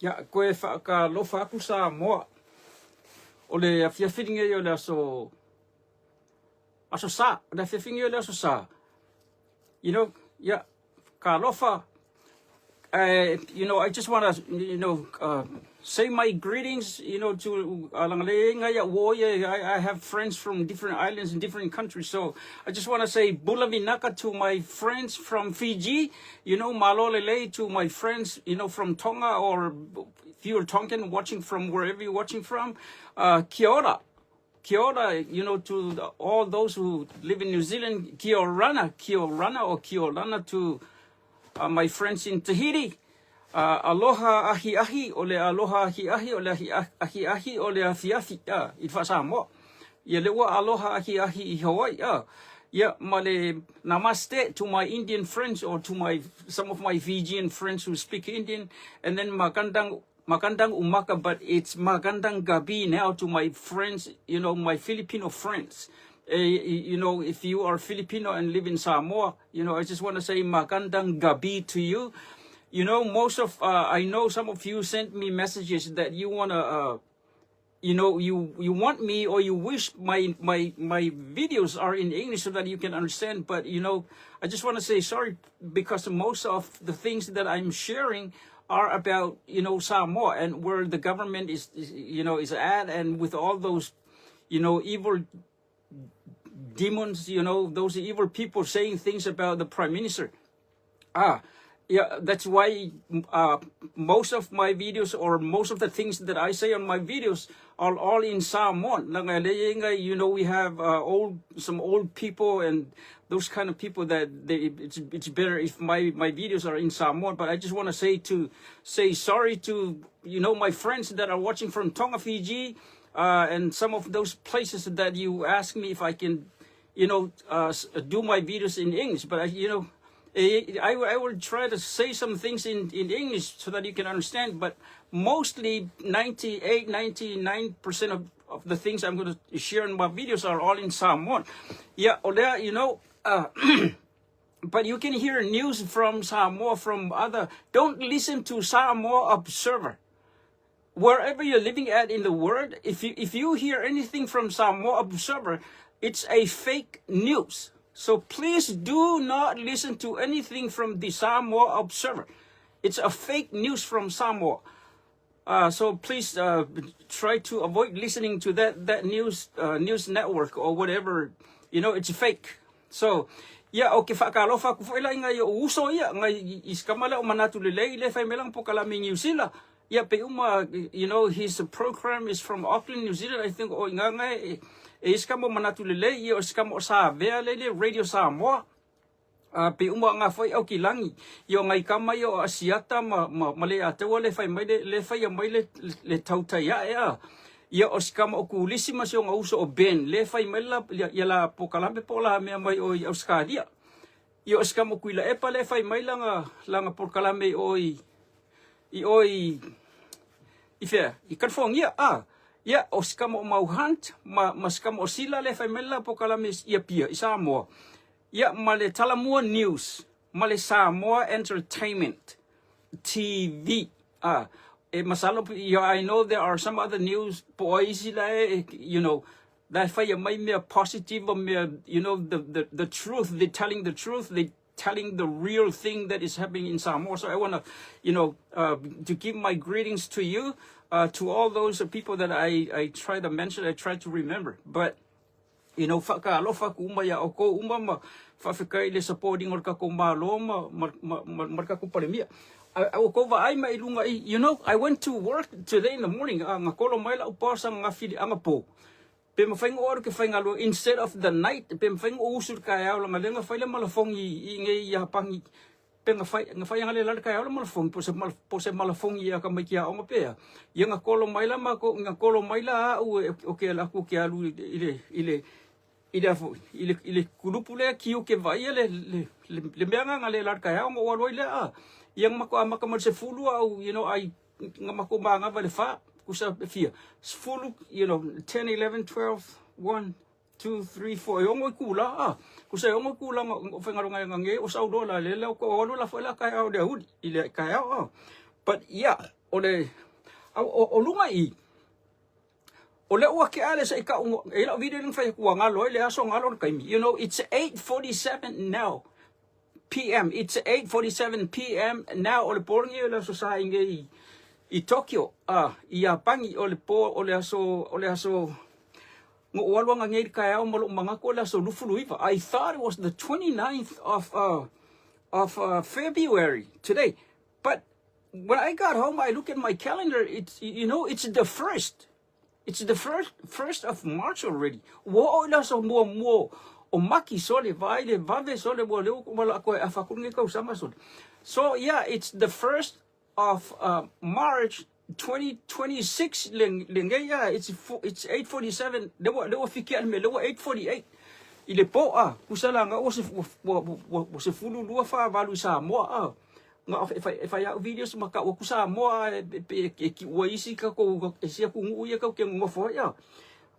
Ia, koe faakalofa aku Samoa. O le afiafi lenei o le aso aso sa, o le afiafi lenei o le aso sa. Yeah, kalofa. I just want to say my greetings to I have friends from different islands and different countries. So I just want to say bula vinaka to my friends from Fiji, malo lelei to my friends from Tonga, or if you're Tongan watching from wherever you're watching from, kia ora. Kia ora to all those who live in New Zealand, kia orana, kia orana or kia orana to my friends in Tahiti. Aloha ahi ahi, o le aloha ahi ahi, o le ahi ahi ahi, o le afi afi, i Samoa. Ia le ua aloha ahi ahi i Hawaii. Ia, ma le namaste to my Indian friends or to my some of my Fijian friends who speak Indian. And then magandang, magandang umaga, but it's magandang gabi now to my friends, my Filipino friends. If you are Filipino and live in Samoa, I just want to say magandang gabi to you. Most of, I know some of you sent me messages that you want to, you want me or you wish my videos are in English so that you can understand. But I just want to say sorry because most of the things that I'm sharing are about Samoa and where the government is at, and with all those evil demons, those evil people saying things about the prime minister. Ah, yeah, that's why most of my videos or most of the things that I say on my videos are all in Samoan. We have old some old people and those kind of people that it's better if my videos are in Samoan. But I just want to say sorry to my friends that are watching from Tonga, Fiji, and some of those places that you ask me if I can do my videos in English. But I will try to say some things in English so that you can understand, but mostly 98, 99% of the things I'm going to share in my videos are all in Samoan. Yeah, o lea, but you can hear news from Samoa from other. Don't listen to Samoa Observer. Wherever you're living at in the world, if you hear anything from Samoa Observer, it's a fake news. So please do not listen to anything from the Samoa Observer. It's a fake news from Samoa. So please try to avoid listening to that news network or whatever. It's fake. So yeah, okay, faakalofa aku foi la i ngai o uso ia ngai i sikamala o manatu lelei le fai melang po kala New Zealand. Yeah, pe uma, his program is from Auckland, New Zealand. I think o inga ngai e iskamo manatu lelei ia o iskamo o sa vea lele Radio Samoa. Pe uma ngā whai au ki langi. I o ngai kama i o asiata ma le atewa le whai mai le whai mai le tautai a e a. Ia o sikama o kulisi ma se o ngā uso o Ben. Le whai mai la, ia la po kalampe po la mea mai o i Australia. Ia o sikama o kuila epa le whai mai langa po kalame o i o i whea, i California, ah. Ia, o sikama o Mau Hunt, ma sikama o Sila le whai mai la po kalame ia pia, i Samoa. Ia, ma le Talamua News, ma le Samoa Entertainment TV. Ah, e masalo, yeah, I know there are some other news, po o isi la e, la whai mai mea positive, o mea, the truth, they're telling the truth, they telling the real thing that is happening in Samoa. So I want to give my greetings to you, to all those people that I try to mention, I try to remember. But faakalofa aku uma ia oukou uma ma faafekai le supporting o le kakou Malo ma le kakou Palemia. O kou vaai mai lunga i, I went to work today in the morning, nga kolo mai la upasa nga fili anga po. Pe mawhai ngo aru ke whai ngalo, instead of the night, pe mawhai ngo usu ka au la ngalenga whai le malafongi i nge i hapangi. Pe nga whai nga le lale ka au la malafongi, po se malafongi ia ka mai kia onga pea. Ia nga kolo mai la mako, nga kolo mai la au e, o ke ala ku ke alu i le kulupu le kiu ke vai le mea nga le lale ka au ngo walu le a. Ia nga mako amaka mo se fulu au, ai nga mako ma nga vale fa kusa fia. Fulu, 10, 11, 12, 1, 2, 3, 4, e ongo i kula, ah. Kusa e ongo i kula nga whaingaronga nga nge, o sau lola le leo ko alu la fo la kai au le uli, i le kai au, ah. But yeah, o le o, o, o luga i o le ua ke ale se i ka e lau video ling fai ku ngalo ai le aso ngalo le kaimi. You know, it's 8:47 now PM. It's 8:47 PM now o le polengi o le aso sa inge i i Tokyo, i Iapani o le po o le aso o le aso ngo o alu anga ngei ka ao mo manga ko le aso 29. I thought it was the 29th of February today. But when I got home, I look at my calendar, it's you know, it's the first. It's the first of March already. Ua oo i le aso muamua o Maki sole, vaai le vave sole ua leo ku mala koe afa ku nge kausaga sole. So yeah, it's the first of March 2026 le le nge yeah, it's 8:47 le ua le ua fiki ale me le ua 8:48 i le po a kusala nga ua se ua ua ua 12:48 i Samoa a. Nga e fai e fai au videos ma ka ku Samoa e e e ki ua isi ka ko e sia ku ngu ia ka ke ngofo ia.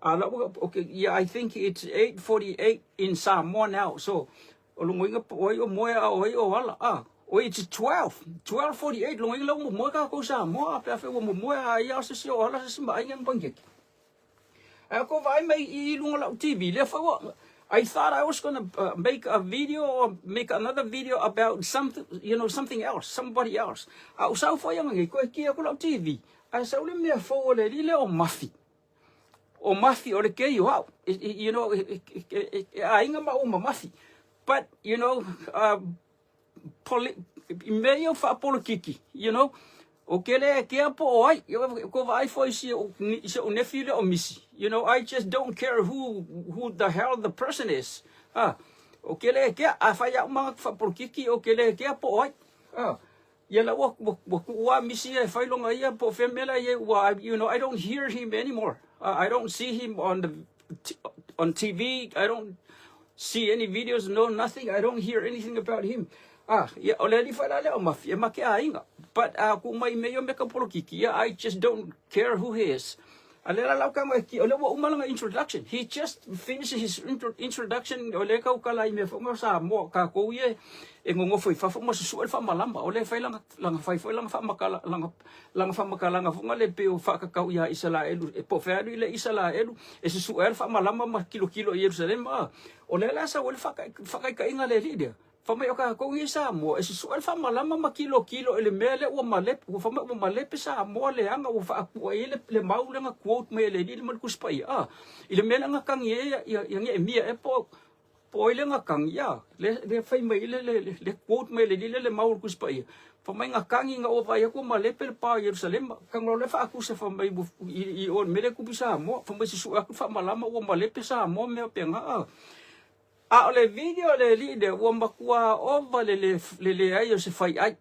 A la okay, yeah, I think it's 8:48 in Samoa now. So o longo inga o ai o moe a o ai o ala a o it's 12 12:48 longo inga mo moe ka ko Samoa pe afe mo moe a ia se se o ala se se ma inga bangek. Ae ko vaai mai i lunga lau TV, lea foi ua, I thought I was gonna make a video or make another video about something, you know, something else, somebody else. A o sau foi anga ngi, koe kia ku lau TV. Ae sau le mea fou o le li le o Mafi. O Mafi o le kei o au. You know, e aiga ma uma Mafi. But, you know, poli, mea ia o faapolokiki, you know, o ke le kea po o ai, ko vaai foi si o, si o nephew le o misi, you know, I just don't care who, who the hell the person is. Ah, o ke le kea, a whai au mga faapolokiki, o ke le kea po o ai. Ah, ia la ua, ua, ua ku ua misi e whai longa ia po whemela ia ua, you know, I don't hear him anymore. I don't see him on the, on TV, I don't see any videos, no nothing, I don't hear anything about him. Ah, ia, o le ali whaela lea o mafi, e make a inga. But, ku mai me yo me ka polokiki, yeah, I just don't care who he is. A le la lau ka mai ki, o le ua umalanga introduction. He just finished his introduction, o le kau kala i me whaonga sa moa, ka kou ie, e ngongofo i fafo ma susu ele whamalama, o le whai langa, langa whai whai langa whamakala, langa, langa whamakala fonga le pe o whakakau ia Isalaelu, e po whealu i le Isalaelu, e susu ele whamalama ma kilo kilo i Jerusalem, ah. O le la sa o le whakaikainga le li lea. Fa mai o ka kou i Samoa, e susu ele whamalama ma kilo kilo i le mea le ua malepe, ua fa mai ua malepe Samoa le anga ua whaakua i le, le mau lenga quote mai le li le malu kuspa ia. Ah, i le mea lenga kangi e ia, ia, ia nge e mia e po, po ai le ngakangi ia, le, le fai mai le, le, le, le quote mai le lile le mau kuspa ia. Fa mai ngakangi nga o vai aku ma lepe le pa Jerusalem, ka ngolo le fa aku se fa mai i, i o mele kupi Samoa, fa mai susu aku fa malama ua malepe Samoa mea pe nga. Ah. A o le video le li le ua makua ova le le le le ai o se fai ai.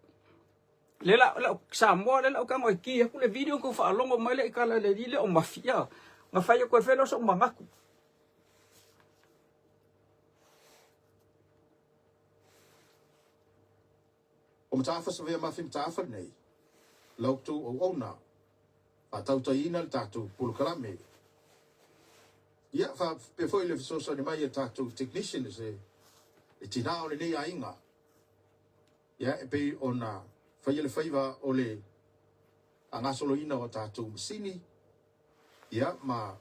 Le la la Samoa le la ka ngoi ki aku le video ko fa longo mai le kala le li le o mafia. Nga fai ko felo so mangaku. O Mataafa Savea Mafi Mataafa lenei, la outou auauna, faatautaiina le tatou polokalame. Ia, faapea foi le fesoasoani mai a tatou technicians e, e tinā o lenei aiga. Ia, e pei ona faia le faiva o le faagasoloina o tatou masini, ia, ma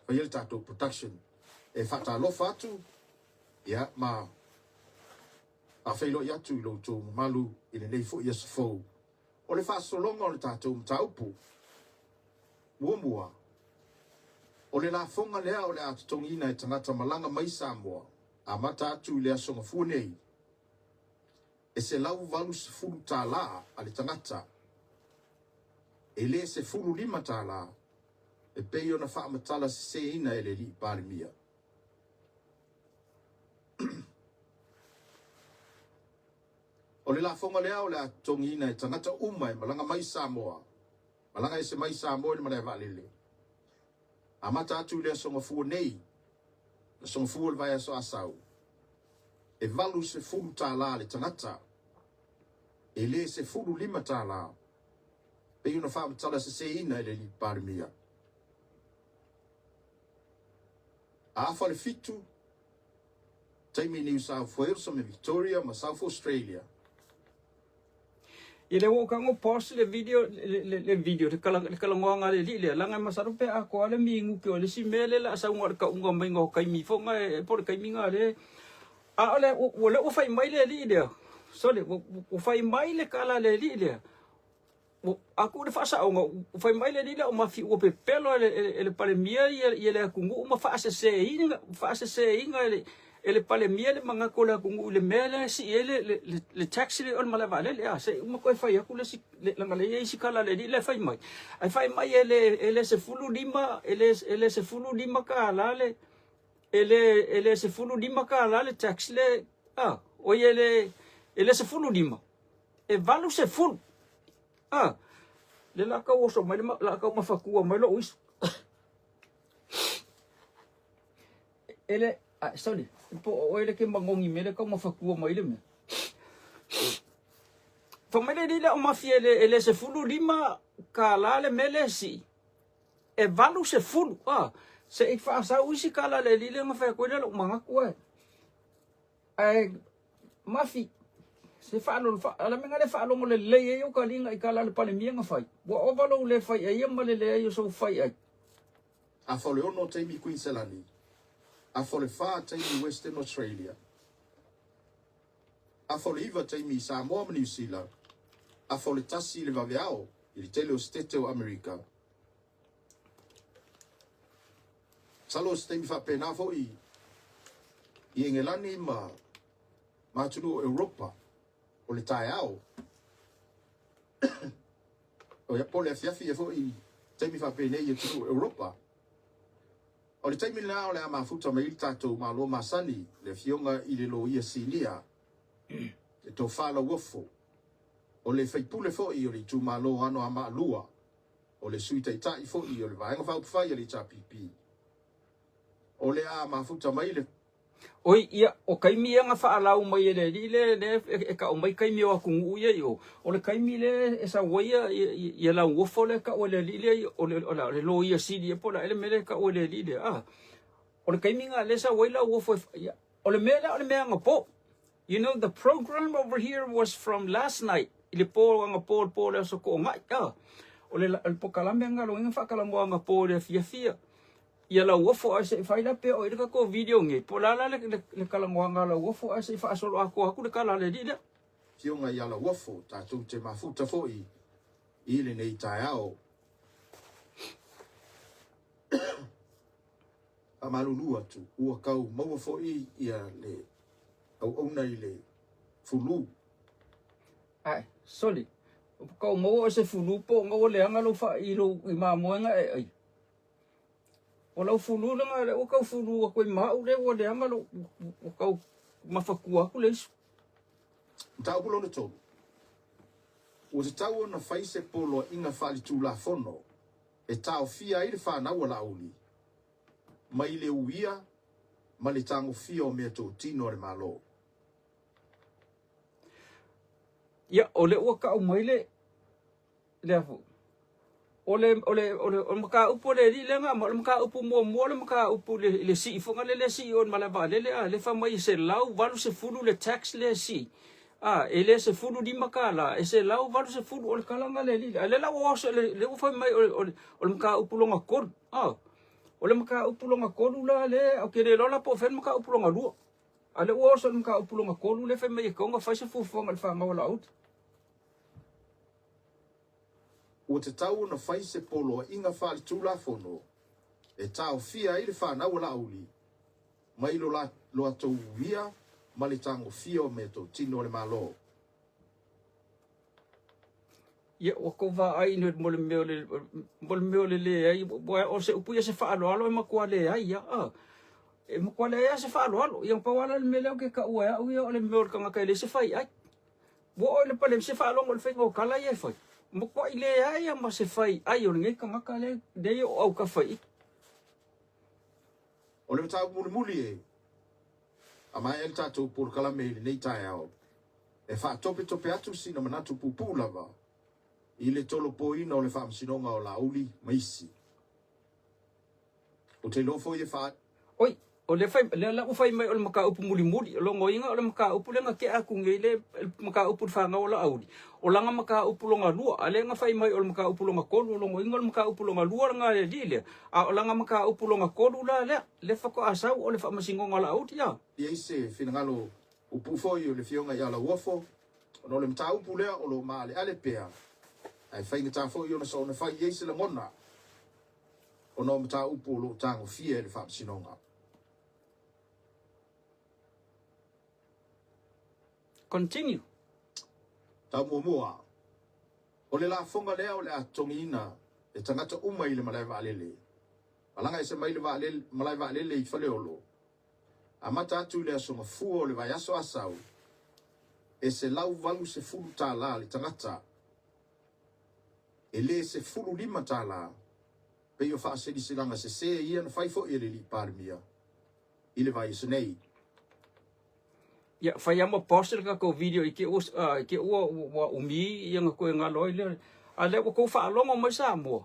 faia le tatou production. E faatalofa atu, ia, ma faafeiloai atu i lo outou mamalu i lenei foi aso fou. O le faasologa o le tatou mataupu, muamua, o le lafoga lea o le a totogiina e tagata malaga mai Samoa, amata atu i le aso Gafua nei, e $180 a le tagata, e le $15 e pei ona faamatala seseina e le alii Palemia. O le lafoga lea o le a totogiina e tagata uma e malaga mai Samoa, malaga ese mai Samoa i le malae vaalele. Amata atu i le aso Gafua nei, aso Gafua o le vaiaso Asau, e $80 le tagata, e le $15, pei ona faamatala seseina e le alii Palemia. A afa le 7, taimi i New South Wales me Victoria ma South Australia. Ia lea ua ou tago pause le video le, le, le video le kala le kalanoaga a le alii lea laga e masalo pe atoa le minute o le isi mea lea la a sauga o le tauga maiga o taimi foi na e po o le taimi na lea a o le ua lea ua fai mai le alii lea sorry ua, ua fai mai le kala a le alii lea ua a tuu le faasaoga ua fai mai le alii lea o mafi ua pepelo e le, e le Palemia ia, ia le atunuu ma faaseseina faaseseina e le E le Palemia le manatu o le atunuu i le mea lea e sii ai le, le, le, le tax lea o le malae vaalele. A, se i uma toe fai atu le isi, le, leaga lea e i ai isi tala a le alii la e fai mai. Ae fai mai e le, e le 15, e le, e le 15 tala le, e le, e le 15 tala le tax le, a, oi e le, e le 15, e 80. A, le la tau oso mai, le la tau mafatua mai lou isu. E le, ah, sorry, po o oe le ke magogi me le kau mafatua mai le mea. Fa mai le lile o mafia le e le 15 kālā le mea le sii. E 80, ah, se i faasau isi kala le lile nga fai atu ai le lou manatu ai. Ae mafi se faalolo fa ala mea le faalogo lelei ai o kaliga i kala le Palemia nga fai. Ua ova lou le fai ai ma le leai o sou fai ai. Afa o le 6 taimi i Kuiniselani, afa o le 4 taimi i Western Australia, afa o le 9 taimi i Samoa ma Niu Sila, afa o le 1 i le vaveao i le tele o Setete o Amerika. Masalo o se taimi faapena foi i Engelani ma ma atunuu o Europa o le taeao. O ia po o le afiafi ia foi i taimi faapenei i atunuu o Europa. O le taimi lena o le a mafuta mai ai le tatou Malo masani, le Afioga i le Loia Sinia, le Tofa Lauofo, o le faipule foi o le itumalo o Anoamaa 2, o le Sui Taitai foi o le Vaega Faaupufai a le HRPP. O le a mafuta mai le. Oi, ia, o taimi ia na faalau mai e le alii le, le e tau mai taimi o atunuu ia i o, o le taimi le e sau ai ia, ia, ia Lauofo le tau e le alii lea, o le, o le, o le loia sili ia po o le a ea le mea lea e tau e le alii lea, a. O le taimi na lea e sau ai Lauofo e, ia, o le mea lea o le mea anapo. You know, the program over here was from last night, i le po anapo, le po o le Aso Toonai, a. O le, o le pokalame na loina faatalanoa anapo i le afiafi ia. Ia Lauofo ae se i fai la pea o i le tatou video nei, po o le a la le, le, le talanoaga a Lauofo ae se i faasolo atoa atu le tala a le alii lea. Afioga ia Lauofo, tatou te mafuta foi i lenei taeao. Faamalulu atu, ua tau maua foi ia le auauna i le fulu. Ae, sole, ua tau maua o se fulu po o na ua leaga lou faa i lou i mamoe na e ai. O lau fulu lena lea ua tau fulu atu ai ma au lea ua leaga lou ua tau mafatua atu le isu. Mataupu lona tolu, Ua tatau ona fai se poloaiga faaletulafono e taofia ai le fanau a Laauli mai le uia ma le tagofia o meatotino a le Malo. Ia, o lea ua tau mai le lea foi. O le, o le, o le, o le mataupu a le alii lea na aumai, o le mataupu muamua o le mataupu i le, i le sii foi lea le sii o le malae vaalele, a, lea fai mai e $180 le tax lea e sii, a, e le $15, e $180, o le tala lena a le alii lea. A o lea la ua oso, lea ua fai mai o le, o le, o le mataupu lona tolu, a, o le mataupu lona tolu la lea, ou te le iloa la po o fea le mataupu lona lua. A o lea ua oso i le mataupu lona tolu lea fai mai e tatau ona fai se fuafuaga i le fanau a Laauli. Ua tatau ona fai se poloaiga faaletulafono e taofia ai le fanau a Laauli mai lo latou uia ma le tagofia o meatotino a le Malo. Ia, ua tou vaai mo le mea o le, mo le mea o le leai, o se upu ia se faaaloalo e matua leai lava. E matua leai lava se faaaloalo. Ia, pau lava la le mea lea ou te taua e au ia, o le mea o le tagata e leai se faiai. Ua oo i le pale se faalogo i le faiga o tala ia e fai. Matuai leai lava ma se fai ai o lenei tagata lea lea o autafa i i. O le mataupu mulimuli e amaea le tatou polokalame i lenei taeao, e faatopetope atu sina manatu puupuu lava i le tolopoina o le Faamasinoga o Laauli ma isi. Ou te iloa foi e faa. Oi! O lea fai, lea la ua fai mai o le mataupu mulimuli, o logoina o le mataupu lea na tea atu nei le mataupu i le fanau o Laauli, o lana mataupu lona lua, a lea na fai mai o le mataupu lona tolu, o logoina o le mataupu lona lua lena a le alii lea, a o lana mataupu lona tolu la lea, lea faatoa sau o le faamasinoga o Laauli, a. I ai se finagalo puupuu foi o le Afioga ia Lauofo, ona o le mataupu lea o lo o maaleale pea, ae faigata foi ona soona fai i ai se lagona ona o mataupu o lo o tagofia e le Faamasinoga. Continue. Tau muamua, o le lafoga lea o le a totogiina e tagata uma i le malae vaalele. Malaga ese mai le vaalele, malae vaalele i Faleolo, amata atu i le aso Gafua o le vaiaso Asau, e $180 le tagata, e le $15 pei o faaseliselaga sesē ia na fai foi e le alii Palemia i le vaiaso nei. Ia, fai lava ma pause le tatou video i te i te ua ua umi ia na toe galo ai lea. A lea ua tou faalogo mai Samoa,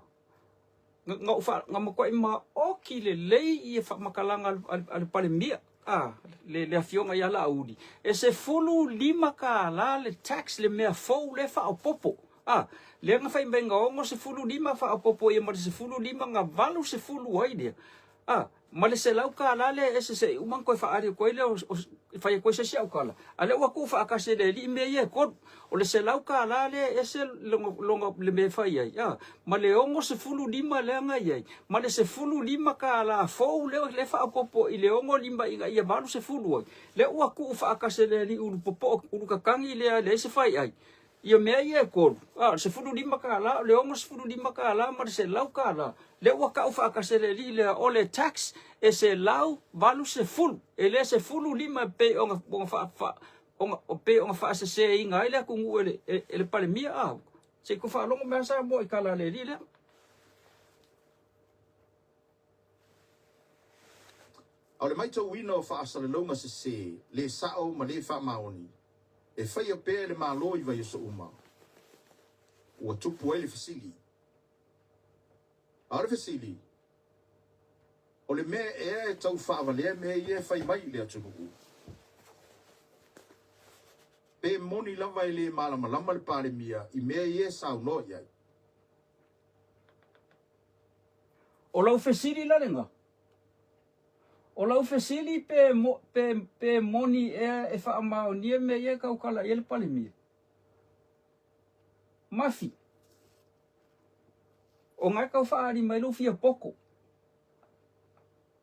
na, na, ou fa, na matuai maoti lelei ia faamatalaga a le Palemia, a, le, le afioga ia Laauli, e $15 le tax le mea fou lea e faaopoopo. A, lea na fai mai na 65 faaopoopo ia ma le 15 na 80 ai lea. A, ma le $100 lea e ese se i uma ona toe faaali atu ai lea o, o, fai atu ai se isi au tala. A lea ua tuu faatasi e le alii mea ia e tolu. O le $100 lea e ese lona, lona, le mea e fai ai, a, ma le 65 lea na i ai, ma le $15 fou lea, lea e faaopoopo i le 65 ina ia 80 ai. Lea ua tuu faatasi e le alii ulu popoo, ulu tatagi lea e leai se faiai. Ia mea ia e tolu, a, o le $15, o le $65 ma le $100, lea ua tau faatasi e le alii lea, o le tax e 180, e le 15 e pei ona, ona, faa, faa, ona, pei ona faaseseina ai le atunuu e le, e, e le Palemia, a. Se i tou faalogo mai lava Samoa i tala a le alii lea. A o le maitauina o faasalalauga sese, le sao ma le faamaoni, e faia pea e le Malo i vaiaso uma, ua tupu ai le fesili. A o le fesili, o le mea ea e tau faavalea mea ia e fai mai i le atunuu? Pe moni lava e le malamalama le Palemia i mea ia e saunoa i ai? O lau fesili la lena. O lau fesili pe, pe, pe moni ea e faamaonia mea ia e tautala i ai le Palemia? Mafi. O na e tau faaali mai lou fia poto.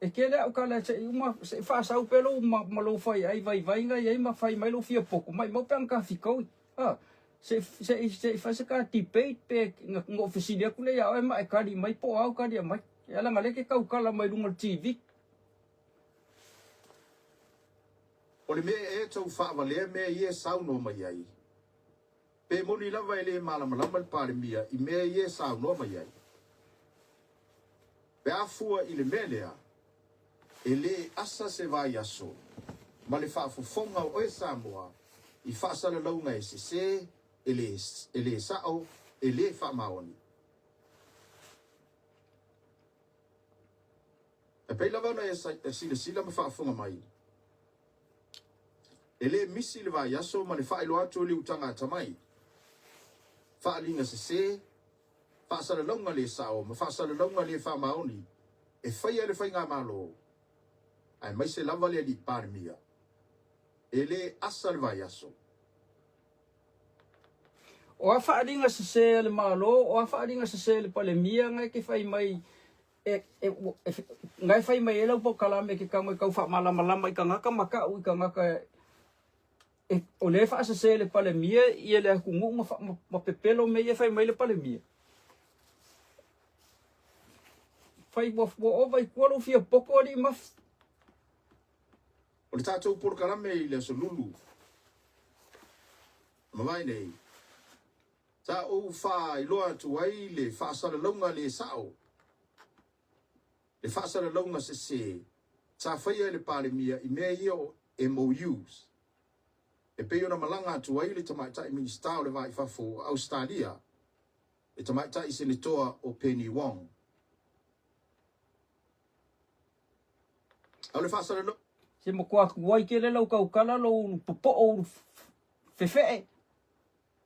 E tele au tala se i uma, se i faasau pea lou ma, ma lou faiai vaivaiga i ai ma fai mai lou fia poto, maimau pe ana tafikaui. A, se i, se i, se i fai se ta debate pe na, na ou fesili atu lea ia oe ma e tali mai po o a au tali aumai. Ia leaga lea e te tautala mai luga o le TV. O le mea ea e tau faavalea mea ia e saunoa mai ai? Pe moni lava e le malamalama le Palemia i mea ia e saunoa mai ai? Pe a fua i le mea lea, e le asa se vaiaso ma le faafofoga o oe Samoa i faasalalauga e sese, e le, e le sao, e le faamaoni. E pei lava ona e silasila ma faafofoga mai, e le misi le vaiaso ma le faailoa atu o le utaga atamai, faaaliga sese, faasalalauga le sao ma faasalalauga le faamaoni e faia e le Faigamalo, aemaise lava le Alii Palemia. E le asa le vaiaso. O a faaaliga sese a le Malo, o a faaaliga sese a le Palemia na e te fai mai e, e, e, na e fai mai ai lau polokalame e te tago e tau faamalamalama i tagata ma tau i tagata e, o lea e faasese e le Palemia ia le atunuu ma, ma, ma pepelo mea ia e fai mai le Palemia. Fai ua, ua ova i tua lou fia poto alii mafi. O le tatou polokalame i le Aso Lulu mavae nei, sa ou faailoa atu ai le faasalalauga le sao, le faasalalauga sese sa faia e le Palemia i mea ia o MOUs, e pei ona malaga atu ai le Tamaitai Minisita o le Va i Fafo o Ausetalia, le Tamaitai Senetoa o Penny Wong. A o le faasalano. Se matua tuai tele lau tautala lou ulu popo'o ulu fefe'e.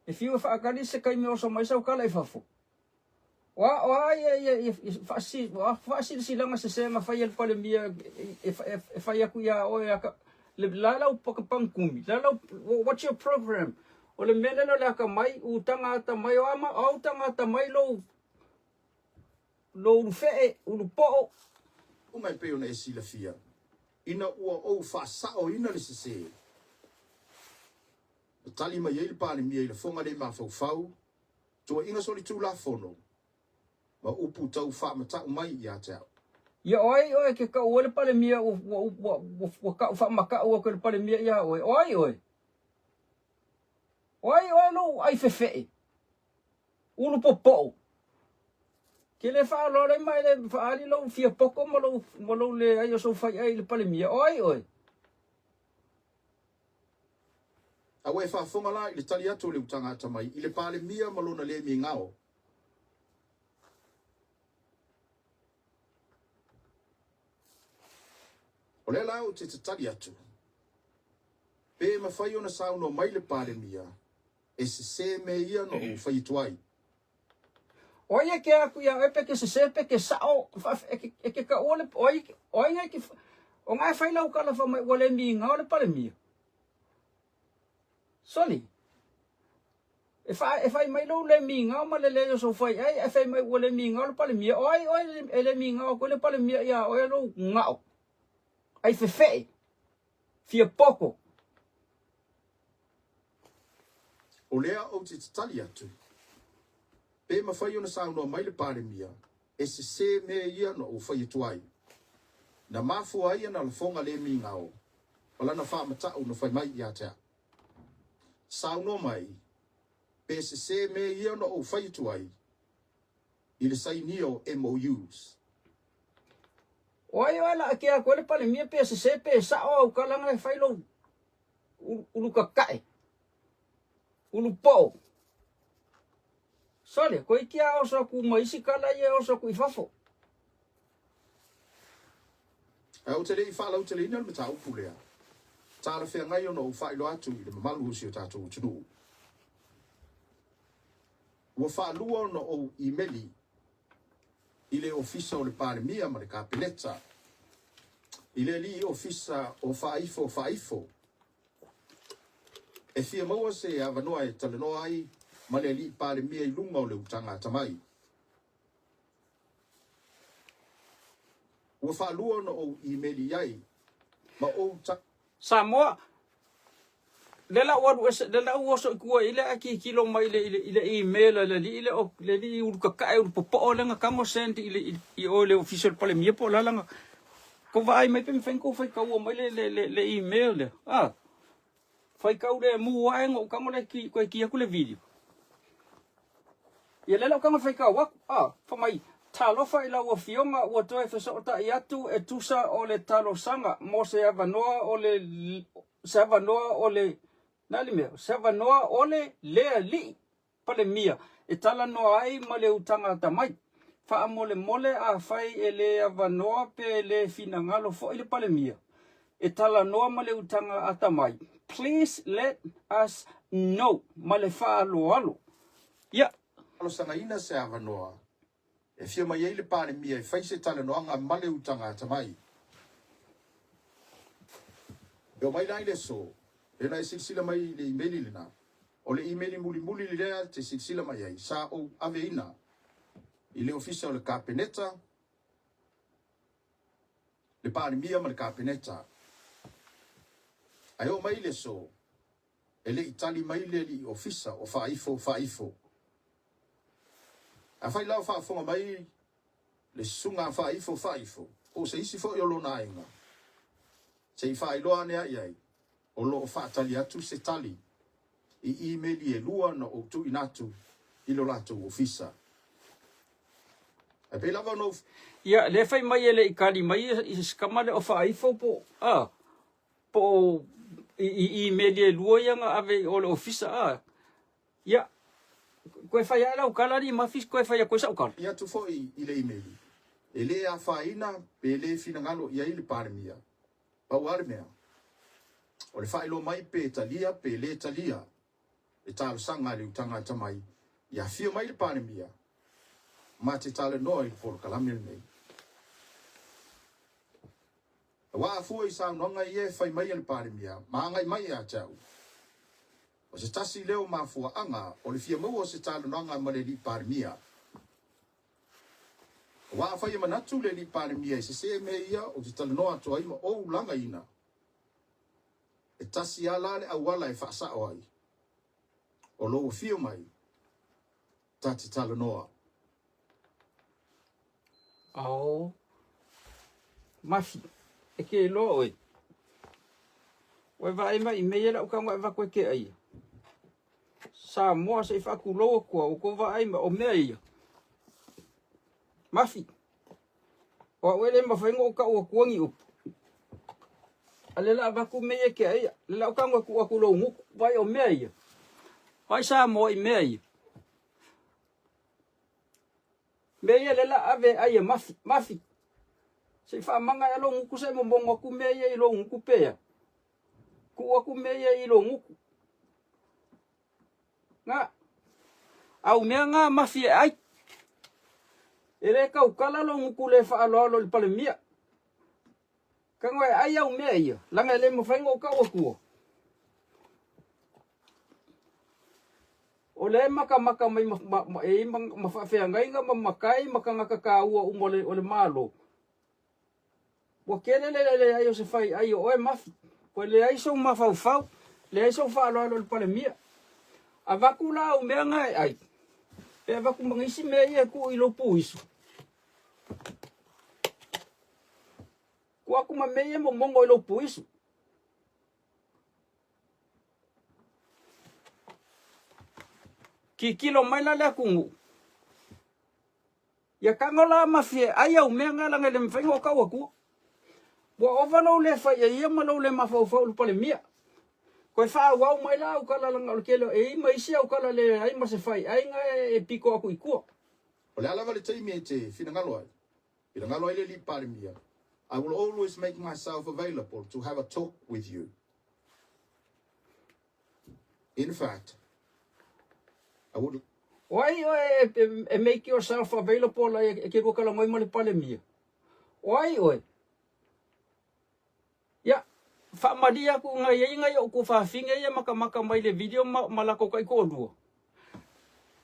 E fiu e faatali se taimi e oso mai sau tala i fafo. O a, o a ia, ia, ia, ia o a faasilasilaga sesē na fai e le Palemia e, e, e fai atu iā oe aka, le, la lau pangkumi, la lau, what's your program? O le mea lea o le atamai, utaga atamai, o a, o a utaga atamai lou, lou ulu fe'e, ulu po'o. Uma e pei ona e silafia, ina ua ou faasaoina le sesē, na tali mai ai le Palemia i lafoga le mafaufau, tuuaiga solitulafono, ma upu tau faamata'u mai ia te au. Ia o ai oe ke kau ai le Palemia ua, ua, ua, ua, ua kau faamata'u atu e le Palemia iā oe? O ai oe? O ai oe lou ai fefe'e? Ulu popo'o. Ke le faaaloalo ai ma e le faaali lou fia poto ma lou, ma lou leai o sou fai'ai i le Palemia. O ai oe? A ua e faafofoga la i le tali atu o le utaga atamai i le Palemia ma lona le migao. O lea la ou te tatali atu, pe mafai ona saunoa mai le Palemia e sesē mea ia na ou fai atu ai. O ai e ke aku iā oe pe ke sesē pe ke sa'o, e ke kaua le, o ai, o ai ngai ke, o ngai fai lau kala fa mai ua le migao le Palemia. Soli. E fa e fai mai lou le migao ma le leai o sou fai ai, e fai mai ua le migao le Palemia. O ai oe e le migao atu ai le Palemia iā oe lou ga'o. Ai fefe'e. Fia poto. O lea ou te tatali atu, pe mafai ona saunoa mai le Palemia, e sesē mea ia na ou fai atu ai. Na mafua ai ana lafoga le migao ma lana faamata'u na fai mai ia te au. Saunoa mai, pe sesē mea ia na ou fai atu ai i le sainia o MOUs. O ai oe la ke aku le Palemia pe sesē pe sa'o au kalaga e fai lou ulu kaka'e, ulu po'o. Sole, koe iti a oso aku ma isi kala ia e oso aku i fafo. Ae ou te le i faalauteleina le mataupu lea, talafeagai ona ou faailoa atu i le mamalu o si o tatou atunuu. Ua faalua ona ou imeli i le Ofisa o le Palemia ma le Kapeneta, i le alii ofisa o Faaifo Faaifo, e fia maua se avanoa e talanoa ai ma le alii Palemia i luga o le utaga atamai. Ua faalua ona ou imeli i ai ma ou ta. Samoa, Le la ua alu ese, le la ua oso i tua i le ae tilotilo mai i le, i le, i le email a le alii lea o le alii ulu kakae ulu popo'o lea na tago send i le, i, i o i le ofisa o le Palemia po o le a lana. Tou vaai mai pe mafai ona tou faitaua mai le, le, le, le email lea. Ah, faitau lemu ae na ou tago lea ki, toe ki atu le video. Ia lea la ou tago e faitau atu, ah, fai mai, Talofa i lau afioga ua toe fesootai atu e tusa o le talosaga mo se avanoa o le se avanoa o le, le a le mea, se avanoa o le le alii Palemia e talanoa ai ma le utaga atamai. Faamolemole afai e le avanoa pe le finagalo foi le Palemia e talanoa ma le utaga atamai, please let us know ma le faaaloalo. Ia. Talosagaina se avanoa E fia mai ai le Palemia e fai se talanoaga ma le utaga atamai. E omai la i le aso, lena e silasila mai i le imeli lena. O le imeli mulimuli lea te silasila mai ai, sa ou aveina i le ofisa o le Kapeneta, le Palemia ma le Kapeneta. Ae oo mai i le aso, e le i tali mai le alii ofisa o Faaifo Faaifo. Afai la o faafofoga mai le susuga a Faaifo Faaifo po o se isi foi o lona aiga, se i faailoa ane ai i ai, o lo o faatali atu se tali i imeli e lua na ou tuuina atu i lo latou ofisa. Ae pei lava ona ou. Ia, lea fai mai e le i tali mai i se tama lea o Faaifo po o, po o i imeli e lua ia na ave i o le ofisa, a. Ia, koe fai ae lau tala alii Mafi, koe fai atu ai sau tala. I atu foi i le imeli, e le afaina pe le finagalo i ai le Palemia. Pau lava le mea, o le faailoa mai pe talia pe le talia le talosaga a le utaga atamai ia afio mai le Palemia ma te talanoa i le polokalame lenei. Aua a fua i saunoaga ia e fai mai e le Palemia ma agai mai ia te au, o se tasi lea o mafuaaga o le fia maua o se talanoaga ma le Alii Palemia. Aua afai e manatu le Alii Palemia e sese mea ia ou te talanoa atu ai ma ou lagaina, e tasi lava la le auala e faasao ai, o lou afio mai ta te talanoa. Ao Mafi, e ke iloa oe. Ua e vaai mai i mea ia lau tago e avatu e ke aia. Samoa se i faatulou atu au, ua tou vaai mai, o mea ia. Mafi, o au e le mafai ona ou tau atua ni upu. A le la avatu mea ia e ke aia. Le la ou tago e tuu atu i lou gutu. Vaai o mea ia. Vaai Samoa i mea ia. Mea ia lea la ave ai e Mafi. Mafi, se i faamaga ea lou gutu se i momono atu mea ia i lou gutu pea. Tuu atu mea ia i lou gutu. Nga, au mea nga Mafi e ai. E le tautala lou gutu le faaaloalo i le Palemia. Tago e ai au mea ia, laga e le mafai ona ou tau atua. O lea e matamata mai ma, ma, ma, e ma, ma faafeagaiga ma matai ma tagata taua uma o le, o le Malo. Ua tele le leai o se faiai o oe Mafi. Ua leai sou mafaufau, leai sou faaaloalo i le Palemia. Avatu la au mea na e ai, pe avatu ma nisi mea ia e tuu i lou puisu. Tuu atu ma mea ia e momono i lou puisu. Tilotilo mai la le atunuu, ia tago la Mafi e ai au mea na leaga e le mafai ona ou tau atua. Ua ova lou le fai ai ia ma lou le mafaufau i le Palemia. Toe faaauau mai la au tala leaga o le tele e i ai ma isi au tala le ai ma se faiaiga e pito atu i tua. O le a lava le taimi e te finagalo ai, finagalo ai le Alii Palemia, I will always make myself available to have a talk with you. In fact, I would. O ai oe e make yourself available ai e ke lua talanoa ma le Palemia? O ai oe? Ia, faamalie atu nai ai nai ou tuafafine ia e matamata mai le video ma, ma latou taitoalua.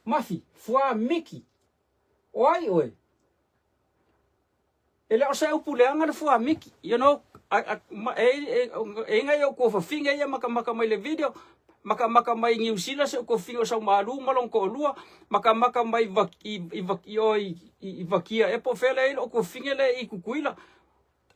Mafi, fua miki. O ai oe? E le o se upu leaga le fua miki. You know, e, e, e ngai ou tuafafine ia matamata mai le video, matamata mai Niu Sila se ou tuafafine o Saumalu ma lona toalua, matamata mai i, i, i, i, i, i Vakia e po o fea le ai lou tuafafine le i Tutuila.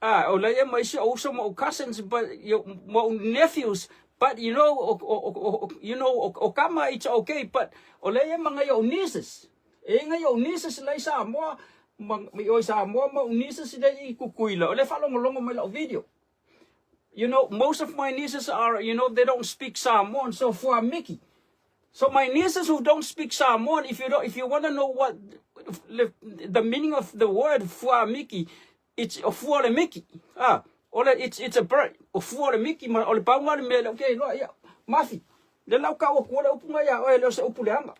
Ah, o la ia ma isi ou uso ma ou cousins, but you, ma ou nephews, but you know, o, o, o, you know, o, o kama it's okay, but o la ia ma ngai ou nieces. E ngai ou nieces la i Samoa, ma, i o i Samoa ma ou nieces la i Kukuila. O le faalogologo mai lau video. You know, most of my nieces are, you know, they don't speak Samoan, so for Mickey. So my nieces who don't speak Samoan, if you don't, if you want to know what the meaning of the word fua miki, it's o fua o le miki. Ah, o le it's it's a bird. O fua o le miki ma o le paunga o le mea le okay loa ia. Mafi. Le lau ka o kua le upu ngai a oe le o se upu leaga.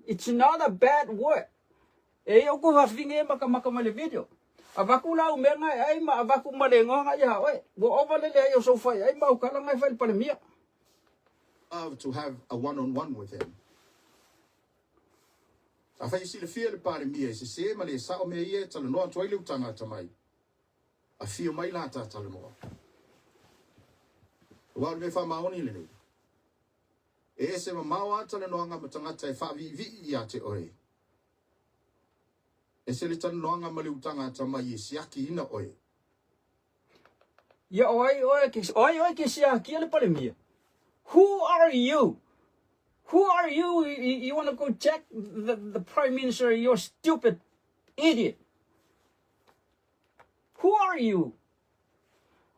It's not a bad word. E ia uku fafine e maka maka mai le video. Avaku la u mea ngai ai ma avaku ma le ngoa ngai a oe. Ua ova le le ai o sou fai ai ma ukala ngai fai le palemia. Love to have a one-on-one with him. Afai e silafia le Palemia e sese ma le sao mea ia e talanoa atu ai le utaga atamai, afio mai la ta talanoa. Aua o le mea faamaoni lenei, e ese mamao a talanoaga ma tagata e faaviivii ia te oe. Ese le talanoaga ma le utaga atamai e siakiina oe. Ia o ai oe ke, o ai oe ke siakia le Palemia? Who are you? Who are you? You, you want to go check the Prime Minister? You're stupid idiot. Who are you?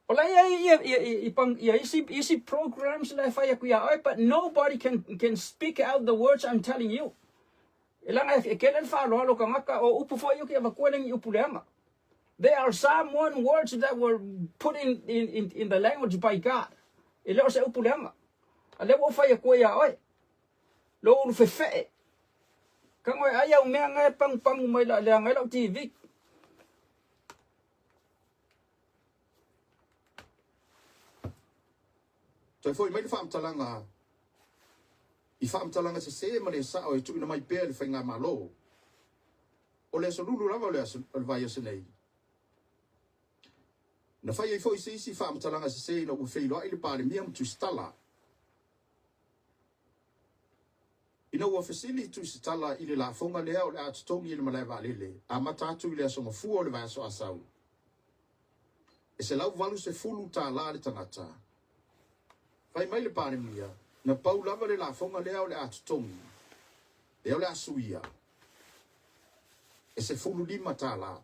O la ia ia ia ia pang ia isi isi programs la e fai aku ia oe, but nobody can speak out the words I'm telling you. E langa e kele le faaaloalo tagata o upu foi o ke avatua le ni upu leaga. They are Samoan words that were put in, in, in, in the language by God. E le o se upu leaga. A lea ua ou fai atu ai ia oe. Lou ulu fefee. Tago e ai au mea nga e pagupagu mai la leaga ai lau TV. Toe foi mai le faamatalaga i faamatalaga sese ma le sao e tuuina mai pea e le Faigamalo. O le aso lulu lava o le aso o le vaiaso nei, na fai ai foi se isi faamatalaga sese ina ua feiloai le Palemia ma Tusitala. Ina ua fesili Tusitala i le lafoga lea o le a totogi e le malae vaalele, amata atu i le aso Gafua o le vaiaso Asau, e $180 le tagata. Fai mai le Palemia, na pau lava le lafoga lea o le a totogi, lea o le a suia, e $15.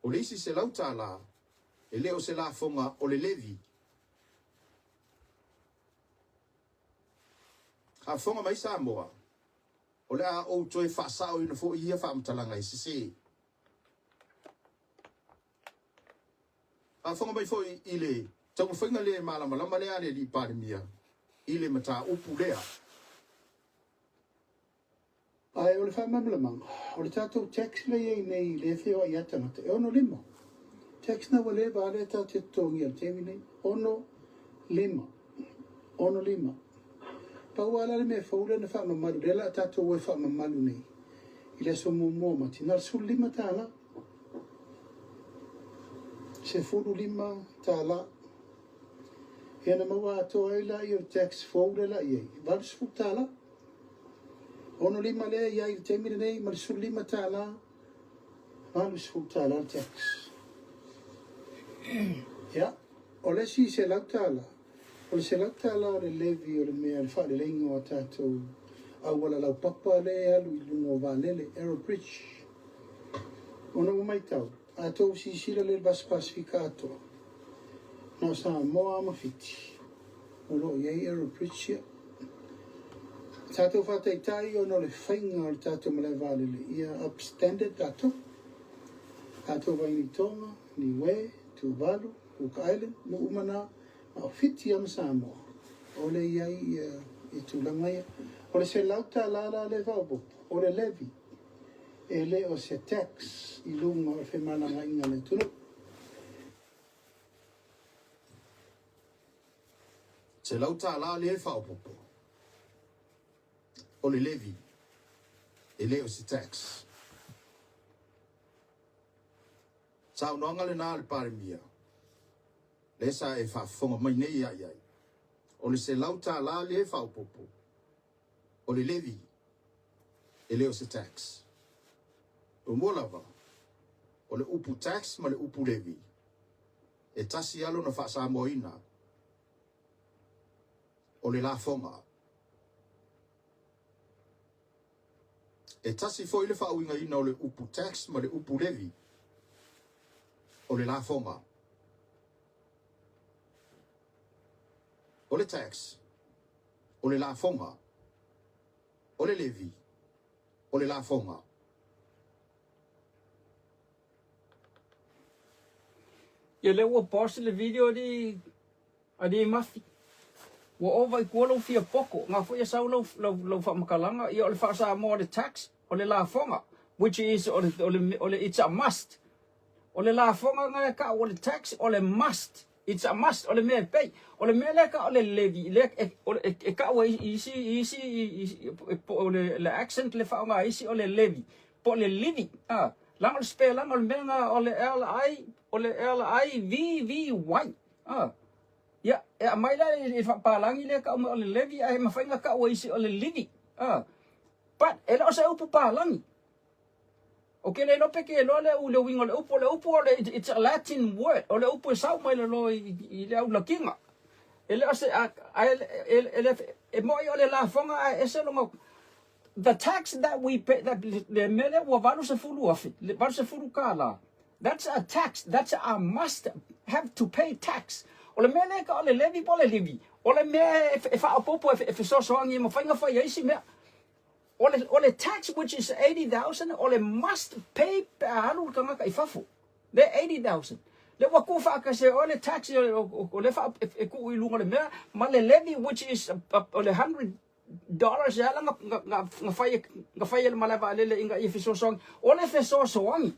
O le isi $100, e le o se lafoga o le levy. Faafofoga mai Samoa, o le a ou toe faasaoina foi ia faamatalaga e sese. Faafofoga mai foi i le taumafaiga le malamalama lea a le Alii Palemia i le mataupu lea. Ae o le faamalamalamaga, o le tatou tax lea e i ai nei lea e feoai ai tagata, e 65. Tax na ua leva lava lea tatou te totogia i le taimi nei, 65. 65. Pau lava la le mea fou lea na faamamalu, lea o le a tatou o e faamamalu nei i le aso muamua o Mati, na o le $15. $15. Ia ona maua atoa ai lea o le tax fou lea o le a i ai, $80. 65 lea e i ai i le taimi lenei ma le $15, $80 le tax. Ia, o le isi $100, o le $100 o le levy o le mea le faaleleiga o tatou auala laupapa lea e alu i luga o vaalele, Aero Bridge. Ona ua matau, a outou silasila lelei i le Vasa Pasefika atoa, na o Samoa ma Fiti o lo o i ai Aero Bridge ia. Tatou faataitai ona o le faiga o le tatou malae vaalele ia up standard tatou. Tatou vaai i Tonga, Niue, Tuvalu, Cook Island, nuu uma na, ma o Fiti lava ma Samoa o le i ai ia, ia tulaga ia. O le $100 la lea e faaopoopo, o le levy, e le o se tax i luga o le femalagaaiga a le atunuu. $100 lea e faaopoopo, o le levy, e le o se tax. Saunoaga lena a le Palemia, lea sa e faafofoga mai nei ia i ai. O le $100 lea e faaopoopo, o le levy, e le o se tax. Muamua lava, o le upu tax ma le upu levy, e tasi lava lona faasamoaina, o le lafoga. E tasi foi le faauigaina o le upu tax ma le upu levy, o le lafoga. O le tax, o le lafoga. O le levy, o le lafoga. Ia lea ua pause le video alii alii Mafi. Ua ova i tua lou fia poto, na foi e sau lau lau lau faamatalaga, ia o le faa-Samoa o le tax, o le lafoga, which is o le o le o le it's a must. O le lafoga na e tau o le tax, o le must. It's a must, o le mea e pay. O le mea lea e tau o le levy, lea e, e, e tau ai i isi, i isi, i, i, po o le, le accent le faaaoga a isi o le levy, po o le livy, a. Leaga o le spelanga o le mea lena o le L I, o le L I V V Y, a. Ia, e aumai la i le faapalagi lea e tau mai o le levy ae mafai ona tau e isi o le livy, a. But e le o se upu palagi. Ou te le iloa pe te iloa le le uiga o le upu. O le upu o le it's a Latin word. O le upu e sau mai lalo i, i le au Latina. E le o se a, a e, e, e, le, e moi o le lafoga ae ese lona the tax that we pay that le mea lea ua 80,000, le $80. That's a tax. That's a must have to pay tax. O le mea lea ka o le levy po o le levy. O le mea e, e faaopoopo e, e fesoasoani e mafai ona fai ai isi mea. O le, o le tax which is 80,000, o le must pay pe a alu le tagata i fafo. Le 80,000. Le ua tuu faatasi ai oe le tax o le faa, e tuu i luga o le mea, ma le levy which is o le $100 e ala na fai, na fai e le malae vaalele ina ia fesoasoani. O le fesoasoani,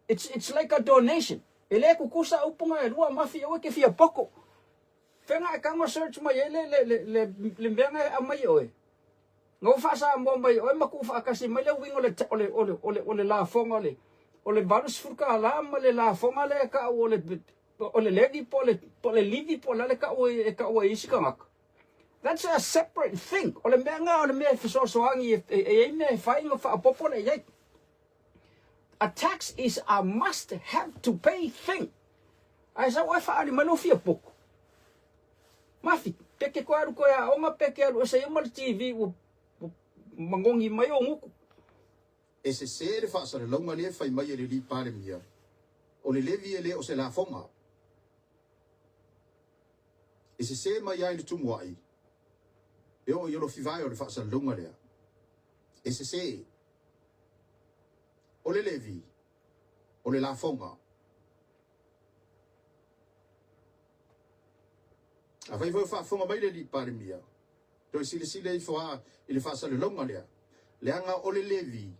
it's like a donation. E le tutusa upu na e lua, mafi aua e te fia poto. Fea e tago search mai ai le mea na e aumai e oe? Na ou faa-Samoa mai e oe ma tuufaatasi mai le uiga o le lafoga o le $80 ma le lafoga lea e tau o le levy po o le livi po o le a le tau e tau ai e isi tagata. That's a separate thing. O le mea lena o le mea e fesoasoani e i ai mea e fai ma faaopoopo lea i ai. A tax is a must have to pay thing. Ae sau oe faaali mai lou fia potu. Mafi, pe ke koe alu koe aoga pe ke alu ese ia ma le TV ua magogi mai ou gutu. E sese le faasalalauga lea e fai mai e le Alii Palemia, o le levy e le o se lafoga. E sese mai ai le tumuai, e oo i alofivae o le faasalalauga lea. E sese. O le levy, o le lafoga. Afai foi o faafofoga mai le Alii Palemia, toe silasila ifo lava i le faasalalauga lea, leaga o le levy,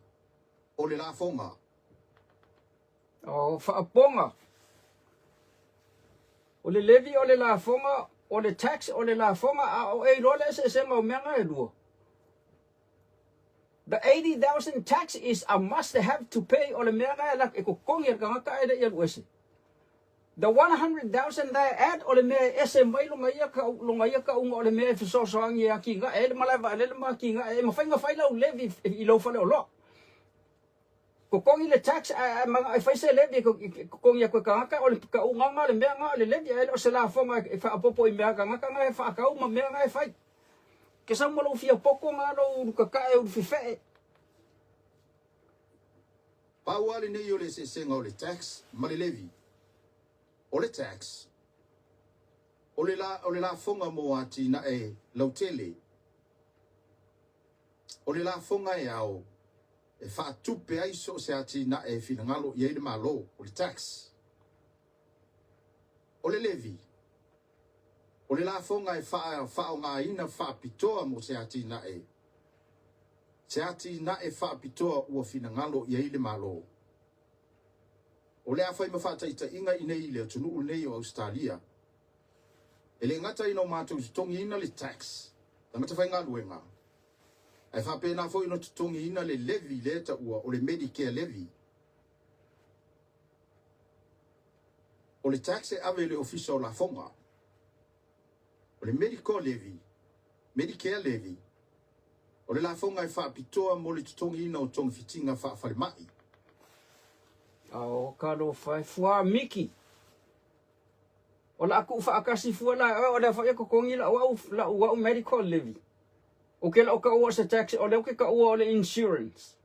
o le lafoga. O faapoga. O le levy o le lafoga, o le tax o le lafoga, a o e iloa le eseesega o mea na e lua. The 80,000 tax is a must have to pay o le mea na e totogi e le tagata ae le i alu ese. The 100,000 they add o le mea e ese mai lona ia lona ia tauga o le mea e fesoasoani e atinae ai le malae vaalele ma atinae ai. E mafai ona fai lau levy i lou faleoloa. Totogi le tax ae manao e fai se levy e totogi atu e tagata o le tauga na o le mea na o le levy ae le o se lafoga e faaopoopo i mea a tagata na e faatau ma mea na e fai. Ke sau ma lou fia poto na lou ulu kakae ulu fefee. Pau lava lenei o le eseesega o le tax ma le levy. O le tax, o le o le lafoga mo atinae lautele. O le lafoga e ao e faatupe ai so o se atinae e finagalo i ai le Malo, o le tax. O le levy, o le lafoga e faaaogaina faapitoa mo se atinae, se atinae faapitoa ua finagalo i ai le Malo. O le a fai ma faataitaiga i nei i le atunuu lenei o Ausetalia, e le gata ina o matou totogiina le tax, tagata faigaluega, ae faapena foi ona totogiina le levy lea e taua o le Medicare levy. O le tax e ave i le Ofisa o Lafoga. O le Medical Levy, Medicare Levy, o le lafoga e faapitoa mo le totogiina o togafitiga faafalemai. Ao talofa e fua Miki. O le a tuufaatasi fua la e oe, o lea foi e totogi lau au, lau au medical levy. O ke lau taua o se tax, o lea ou te taua o le insurance.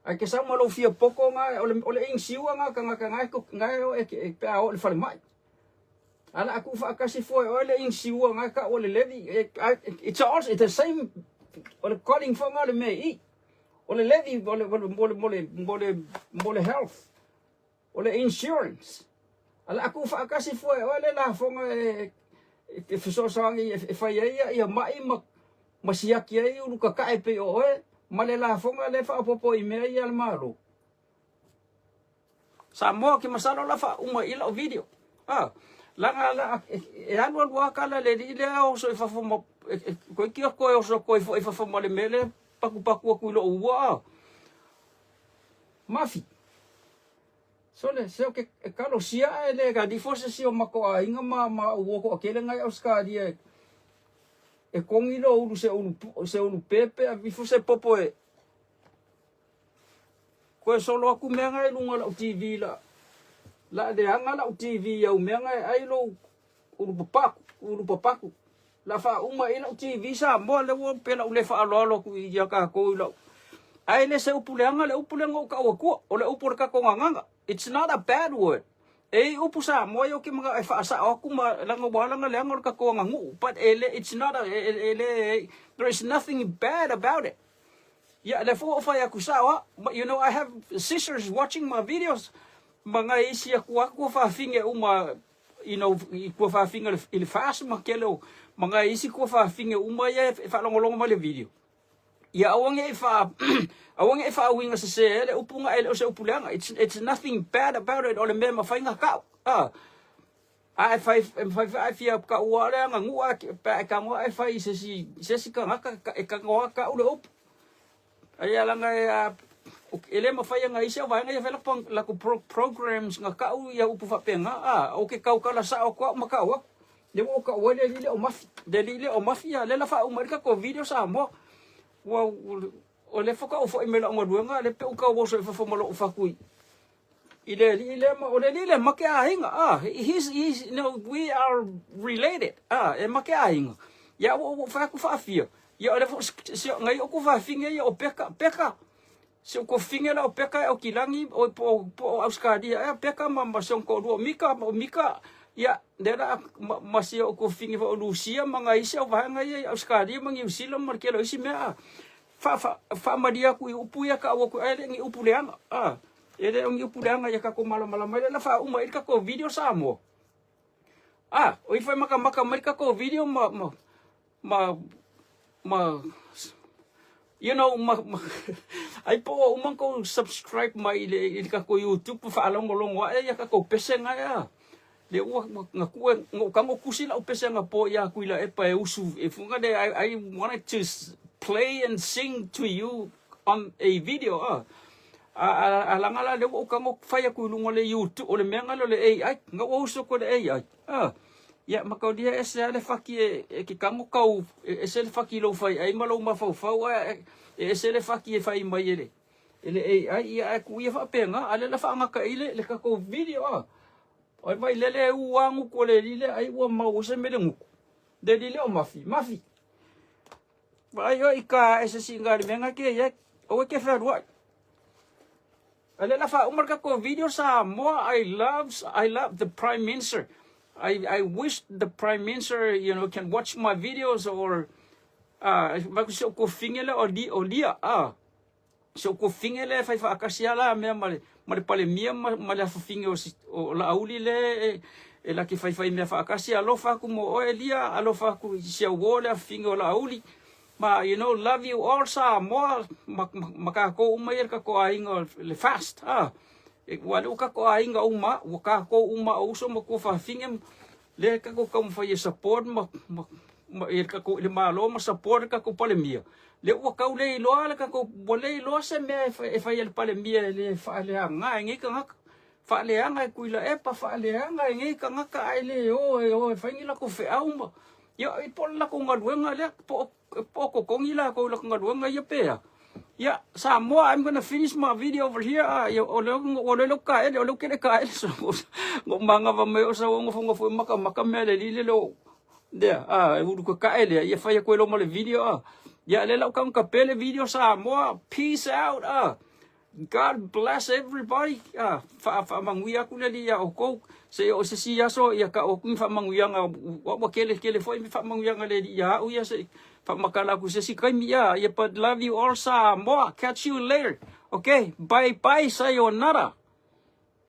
Ae ke sau ma lou fia poto na, o le insure na tagata na e o e, pe a o i le falemai. A o le a tuufaatasi fua e oe le insure na e tau o le levy. It's also, it's the same, o le calling foi na o le mea i i. O le levy mo le, mo le, mo le, mo le, mo le health. O le insurance. A o le a tuufaatasi fua e oe le lafoga e fesoasoani e fai ai ia mai ma siaki ai ulu kakae pei o oe ma le lafoga lea e faaopoopo i mea ia a le Malo. Samoa ke masalo la faauma i lau video. Ah, laga la e alu alu lava tala le alii lea oso i fafo ma koe ki koe oso koe foi i fafo ma le mea lea patupatu atu i lou ua. Ah. Mafi. Sole, se o ke e kalosia ae le ka di fo se si o matou aiga ma ma ua toatele ngai Australia e e kogi lo ulu se ulu se ulu pepe a ifo se popo e koe solo aku mea ngai lunga lau TV la la leaga lau TV au mea ngai ai lou ulu papaku ulu papaku la faauma i lau TV Samoa le ua pe lau le faaaloalo atu ia kākou i lau ae le se upu leaga le upu lea na ou tau atua o le upu o le tatou gagaga. It's not a bad word. E i upu Samoa ia ou te manao e faasao atu ma leaga ua ala ona leaga o le tatou aganuu, but e le, it's not a, e le, there is nothing bad about it. Ia, lea foi ua ou fai atu sao a, but you know I have sisters watching my videos, ma ngai isi aku a tuafafine uma, you know, i tuafafine i le FAST ma tele o, ma ngai isi tuafafine uma ia e faalogologo mai le video. Ia aua ne i faa, aua ne i faauiga sese ai le upu na e le o se upu leaga. It's nothing bad about it, o le mea e mafai ona kau. Ah. A e fai, e mafai foi a e fia kaua le aganuu a pe a e tago a e fai i se isi, se isi tagata e tago a kau le upu. Ai a laga e a, e le mafai e nai isi au vaega ia fai latou, latou pro, programs na kau ia upu faapena, a, ou te tautala sao atu au ma kau atu. Lea ua ou taua ai le alii lea o Mafi, le alii lea o Mafi a lea la faauma ai le tatou video Samoa. Ua, o lea faatoa ou foi mai lau galuega, lea pei ou tau oso i fafo ma lou fatu i, i le alii lea ma, o le alii lea ma ke aiga, ah, he's, no, we are related, ah, e ma ke aiga. Ia, ua, ua fai atu faafia. Ia, o lea foi, si, ngai o ku faafine ia o Peka, Peka, si o kofine la o Peka e o Kilani, o po, po o Australia, e Peka ma, ma si o toalua o Mika, o Mika, ia, lea la, ma, ma si o kofine foi o Lucia ma nai isi au vaega ia i Australia ma Niu Sila ma le tele o isi mea, ah. Fa, fa, faamalie atu i upu ia kau atu, ai le ni upu leaga, ah. E le o ni upu leaga ia tatou malamalama ai lea la faauma ai le tatou video Samoa. Ah, o i fai makamaka mai le tatou video ma, ma, ma, ma, you know, ma, ma ai po ua uma ona tou subscribe mai i le, i le tatou YouTube ma faalogologo ae ia tatou pesega ea. Le ua na tuu e, na ou tago tusi lau pesega po ia Tuilaepa e usu e fuga le I, I wanted to play and sing to you on a video ah. A, a, a laga la lea ua ou tago fai atu i luga o le YouTube, o le mea lea o le AI, na ua usu atu e le AI. Ah. Ia, ma taulia ese lava le faki e, e ke tago kau, e ese le faki i lou faiai ma lou mafaufau, ae e ese le faki e fai mai e le, e le AI, ia ae tuu ia faapena, a o lea la faagata ai le, le tatou video ah. Oi vai lele e ua ngutu o le lile ai ua mau se mele ngutu. Le lile o mafi, mafi. Vai oi ka e se singa le menga ke ye, o ke whenua. A le la fa umar ka ko video Samoa, I love the Prime Minister. I wish the Prime Minister, you know, can watch my videos or vai ku se ko fingele o li o lia ah. Se o kofine le e fai faatasi a la mea ma le, ma le Palemia ma, ma le afafine o, o Laauli le e, e laki faifai mea faatasi. Alofa aku mo oe Elia, alofa aku i si au o le afafine o Laauli. Ma, you know, love you all Samoa, ma, ma, ma kākou uma ia le kākou aiga o le FAST. Ah, e, ua le ua kākou aiga uma, ua kākou uma o uso ma kua fafine, le kākou taumafai e support ma, ma, ma, i le kākou i le Malo ma support le kākou Palemia. Le ua kau le iloa le kākou, ua le iloa se mea e fai, e fai e le Palemia e le faaleaga e nei tagata. Faaleaga e Tuilaepa, faaleaga e nei tagata ae le o e o e fai ni latou feau ma, ia, po o le latou galuega lea, po o, po o totogi latou i latou galuega ia pe a. Ia, Samoa, I'm gonna finish my video over here. Ah, ia, o lea, o lea lou kaele, o lea ou kele kaele. So, no mangawa mai o sa o ngofo ngofo e maka maka mea le lile le o. Lea, a, e ulu kakaʻe lea, ia fai aku e loma le video, a. Ia, le lau kau ka pele video Samoa, peace out, a. God bless everybody, a. Wha, wha manguia aku le li ia o kou. Se o se si aso, ia ka o kuni wha manguianga, wa wa kele kele foi mi wha manguianga le li ia au ia se, wha makala aku se si kaimi ia, ia, but love you all Samoa, catch you later. Okay, bye bye, sayonara.